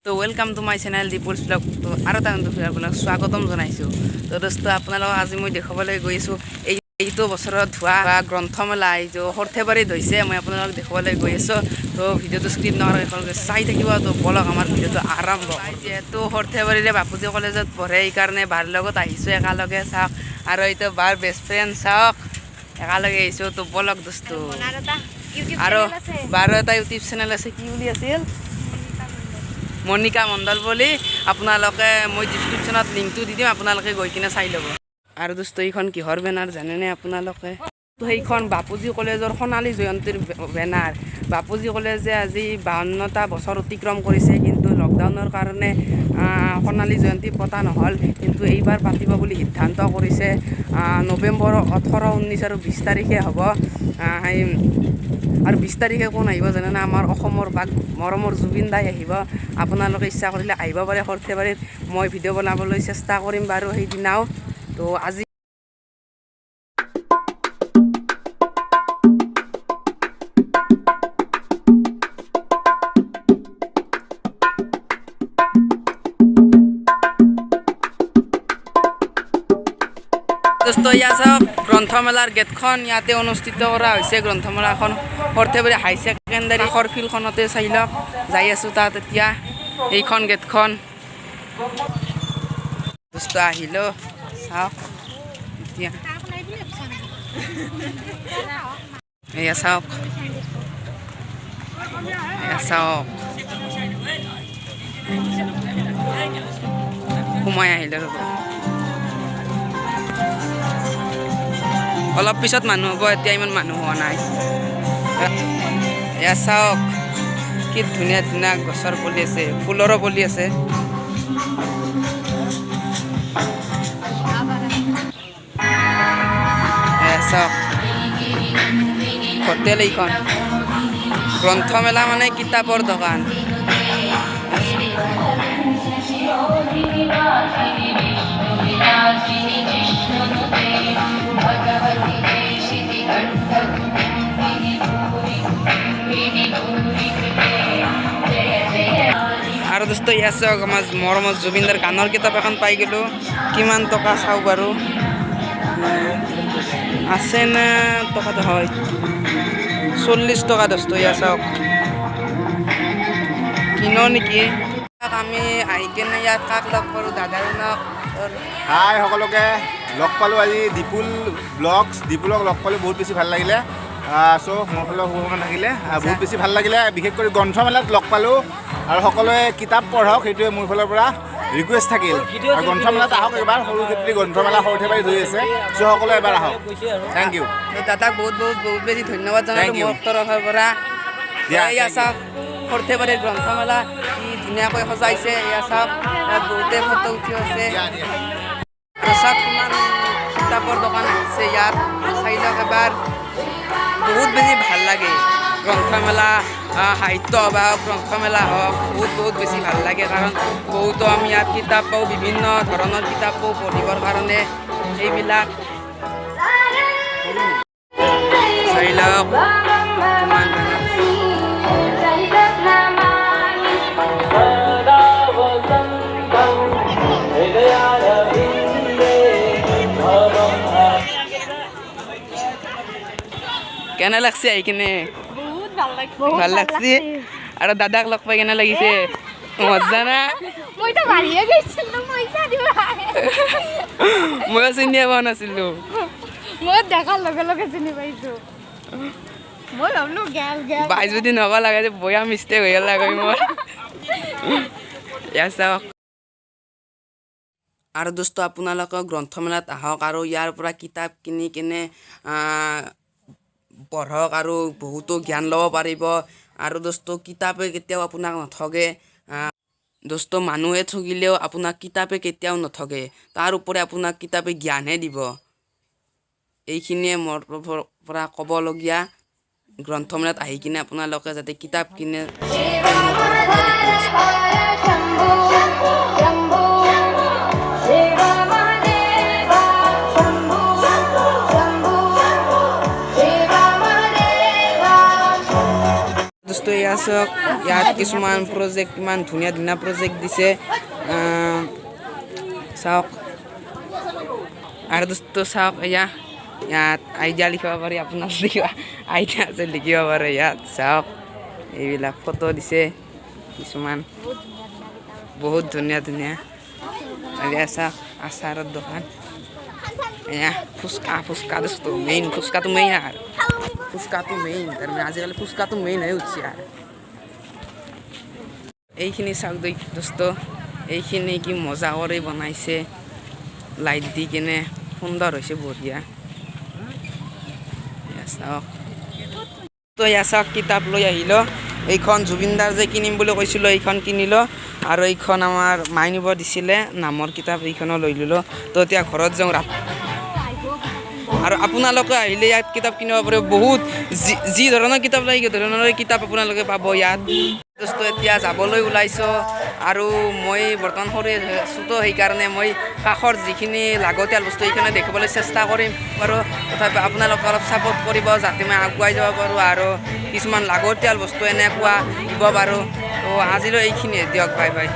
তো welcome to my channel Dipul's Vlog। তো আৰু এটা নতুন আপোনাক স্বাগতম জনাইছোঁ। তো দোস্ত, আপোনালোকক আজি মই দেখুৱাবলৈ গৈ আছোঁ এইটো বছৰত হোৱা গ্ৰন্থমেলা, এইটো সৰ্থেবাৰীত হৈছে। মই আপোনালোকক দেখুৱাবলৈ গৈ আছোঁ। তো ভিডিঅ'টো স্কিপ নকৰাকৈ একেলগে চাই থাকিব। তো বলক, আমাৰ ভিডিঅ'টো আৰম্ভ। যিহেতু সৰ্থেবাৰীৰে বাপুজী কলেজত পঢ়ে, সেইকাৰণে বাৰ লগত আহিছোঁ একেলগে। চাওক, আৰু এইটো বাৰ বেষ্ট ফ্ৰেণ্ড। চাওক, একেলগে আহিছোঁ। তো বলক দোস্ত। আৰু বাৰ এটা ইউটিউব চেনেল আছে। কি বুলি আছিল? মণিকা মণ্ডল বুলি। আপোনালোকে, মই ডিছক্ৰিপশ্যনত লিংকটো দি দিম, আপোনালোকে গৈ কিনে চাই ল'ব। আৰু দোস্ত, এইখন কিহৰ বেনাৰ জানেনে আপোনালোকে? সেইখন বাপুজী কলেজৰ সোণালী জয়ন্তীৰ বেনাৰ। বাপুজী কলেজে আজি 52টা বছৰ অতিক্ৰম কৰিছে, কিন্তু লকডাউনৰ কাৰণে সোণালী জয়ন্তী পতা নহ'ল। কিন্তু এইবাৰ পাতিব বুলি সিদ্ধান্ত কৰিছে। নৱেম্বৰৰ 18, 19 আৰু 20 তাৰিখে হ'ব। সেই আৰু 20 তাৰিখে কোন আহিব জানেনে? আমাৰ অসমৰ বাঘ, মৰমৰ জুবিন দাই আহিব। আপোনালোকে ইচ্ছা কৰিলে আহিব পাৰে সৰ্থেবাৰীত। মই ভিডিঅ' বনাবলৈ চেষ্টা কৰিম বাৰু সেইদিনাও। তো আজি দোস্ত, ইয়াত চাওক, গ্ৰন্থমেলাৰ গেটখন। ইয়াতে অনুষ্ঠিত কৰা হৈছে গ্ৰন্থমেলাখন, সৰ্থেবাৰী হাই ছেকেণ্ডাৰী কাষৰ ফিল্ডখনতে। চাই লওক, যাই আছোঁ তাত এতিয়া। এইখন গেটখন দোস্ত, আহিলোঁ। চাওক এতিয়া, এয়া চাওক, এয়া চাওক, সোমাই আহিলে। ৰ'ব, অলপ পিছত মানুহ হ'ব, এতিয়া ইমান মানুহ হোৱা নাই। এয়া চাওক, কি ধুনীয়া ধুনীয়া গছৰ পুলি আছে, ফুলৰো পুলি আছে। এয়া চাওক, হোটেল এইখন। গ্ৰন্থমেলা মানে কিতাপৰ দোকান। আৰু দোস্ত, ইয়াত চাওক, আমাৰ মৰমৰ জুবিনদাৰ গানৰ কিতাপ এখন পাই গ'লোঁ। কিমান টকা চাওঁ বাৰু, আছে না টকাটো? হয়, 40 টকা। দোস্ত, ইয়াত চাওক, কিনো নেকি? আমি আহি কেনে ইয়াত কাক লগ কৰোঁ? দাদাজনক। হাই, সকলোকে লগ পালোঁ আজি। দিপুল ব্লগছ, দিপুলক লগ পালোঁ, বহুত বেছি ভাল লাগিলে। চ' মোৰ ফালৰ শুভকামনা থাকিলে। বহুত বেছি ভাল লাগিলে, বিশেষ কৰি গ্ৰন্থমেলাত লগ পালোঁ। আৰু সকলোৱে কিতাপ পঢ়ক, সেইটোৱে মোৰ ফালৰ পৰা ৰিকুৱেষ্ট থাকিল। আৰু গ্ৰন্থমেলাত আহক এবাৰ। সৰুক্ষেত্ৰী গ্ৰন্থমেলা সৰ্থেবাৰীত হৈ আছে। চ' সকলোৱে এবাৰ আহক। Thank you. দাদাক বহুত বহুত বহুত বেছি ধন্যবাদ জনালোঁ Thank you. মোৰ তৰফৰ পৰা। দিয়া, এয়া thank you. চাওক, সৰ্থেবাৰীৰ গ্ৰন্থমেলা কি ধুনীয়াকৈ সজাইছে। এয়া চাওক, ইয়াত বহুতে ফটো উঠি আছে। দিয়া দিয়া। আৰু চাওক, কিমান কিতাপৰ দোকান আহিছে ইয়াত। চাই লওক এবাৰ। বহুত বেছি ভাল লাগে গ্ৰন্থমেলা। সাহিত্য সভা হওক, গ্ৰন্থমেলা হওক, বহুত বহুত বেছি ভাল লাগে, কাৰণ বহুতো আমি ইয়াত কিতাপ পাওঁ, বিভিন্ন ধৰণৰ কিতাপ পাওঁ পঢ়িবৰ কাৰণে। সেইবিলাক চাই লওক, কিমান ধুনীয়া। सदा वसन्तं हृदयारविन्दे भवं কেনে লাগছে আহি কিনে? বহুত ভাল লাগছে। ভাল লাগছে। আৰু দাদাক লগ পাই কেনে লাগিছে? মজা না? মইতো বাঢ়িয়ে গৈছিলো পইচা দিব। ময়ো চিনিয়ে পোৱা নাছিলো। মই দেখাৰ লগে লগে চিনি পাইছো। মই ভাবলো গেল গেল। বাই যদি নকবা লাগে যে বয়া মিষ্টেক হৈ গ'ল লাগে মোৰ। এয়া চাওক। আৰু দোস্ত, আপোনালোকে গ্ৰন্থমেলাত আহক আৰু ইয়াৰ পৰা কিতাপ কিনি কিনে পঢ়ক আৰু বহুতো জ্ঞান ল'ব পাৰিব। আৰু দোস্ত, কিতাপে কেতিয়াও আপোনাক নঠগে। দোস্ত, মানুহে ঠগিলেও আপোনাক কিতাপে কেতিয়াও নঠগে। তাৰ উপৰি আপোনাক কিতাপে জ্ঞানহে দিব। এইখিনিয়ে মোৰ পৰা ক'বলগীয়া। গ্ৰন্থমেলাত আহি কিনে আপোনালোকে যাতে কিতাপ কিনে, মোৰ তৰফৰ পৰা request। Shambhu Shambhu Shiva Mahadeva, Shambhu Shambhu Shiva Mahadeva. দোস্ত, এয়া চাওক। চাওক, ইয়াত কিছুমান প্ৰজেক্ট, ইমান ধুনীয়া ধুনীয়া প্ৰজেক্ট দিছে। চাওক। আৰু দোস্ত, চাওক, এয়া ইয়াত আইডিয়া লিখিব পাৰি। আপোনাৰ যদি কিবা আইডিয়া আছে, লিখিব পাৰে ইয়াত। চাওক, এইবিলাক ফটো দিছে কিছুমান, বহুত ধুনীয়া ধুনীয়া। এয়া চাওক, আচাৰৰ দোকান। এয়া ফুচকা, ফুচকা দোস্ত মেইন, ফুচকাটো মেইন আৰু ফুচকাটো মেইন। তাৰমানে আজিকালি ফুচকাটো মেইন হৈ উঠছে। আৰু এইখিনি চাওক দোস্ত, এইখিনি কি মজা কৰি বনাইছে, লাইট দি কেনে সুন্দৰ হৈছে, বঢ়িয়া। এয়া চাওক। তো এয়া চাওক, কিতাপ লৈ আহিলোঁ। এইখন জুবিনদাৰ যে কিনিম বুলি কৈছিলোঁ, এইখন কিনিলোঁ। আৰু এইখন আমাৰ মাই নিব দিছিলে, নামৰ কিতাপ, এইখনো লৈ ল'লোঁ। তো এতিয়া ঘৰত যাওঁ ৰাত। আৰু আপোনালোকে আহিলে ইয়াত কিতাপ কিনিব পাৰিব। বহুত যি যি ধৰণৰ কিতাপ লাগে, সেই ধৰণৰ কিতাপ আপোনালোকে পাব ইয়াত। দোস্ত, এতিয়া যাবলৈ ওলাইছোঁ আৰু মই বৰ্তমান সৰু আছোঁ, তো সেইকাৰণে মই কাষৰ যিখিনি লাগতিয়াল বস্তু, সেইখিনি দেখিবলৈ চেষ্টা কৰিম আৰু তথাপি আপোনালোকে অলপ ছাপোৰ্ট কৰিব, যাতে মই আগুৱাই যাব পাৰোঁ আৰু কিছুমান লাগতিয়াল বস্তু এনেকুৱা দিব পাৰোঁ। তো আজিলৈ এইখিনিয়ে দিয়ক, বাই বাই।